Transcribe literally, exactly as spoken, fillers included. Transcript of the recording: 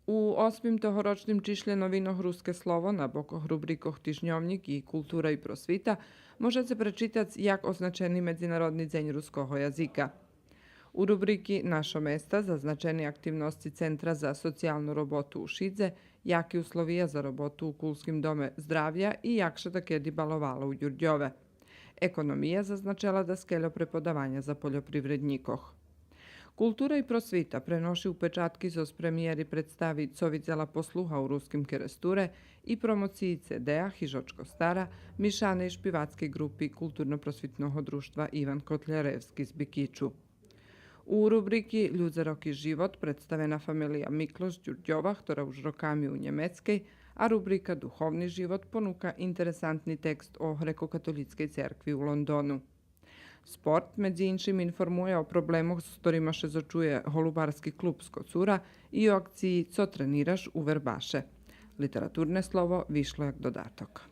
У осмим тогорочним чишлє новинох Руске слово на бокох рубрикох Тижньовнїк и Култура и просвита можеце пречитац як означени Медзинародни дзень руского язика. У рубрики Нашо места зазначени активносци Центра за социялну роботу у Шидзе, яки условия за роботу у Кулским доме здравя и як ше дакеди баловало у Дюрдьове. Економия зазначела даскельо преподаваня за польопривреднїкох. Култура и просвита преноши упечатки зоз премиєри представи Цо видзела послуга у Руским Керестуре и промоциї ци дея Хижочко стара, мишаней шпивацкей ґрупи Културно-просвитного дружтва Иван Котляревски з Бикичу. У рубрики Людзе, роки, живот представена фамелия Миклош з Дюрдьова, хтора уж роками у Нємецкей, а рубрика Духовни живот понука интересантни текст о грекокатолїцкей церкви у Лондону. Спорт, медзи иншим, информує о проблемох з хторима ше зочує голубарски клуб з Коцура и о акциї Цо тренираш у Вербаше. Литературне слово вишло як додаток.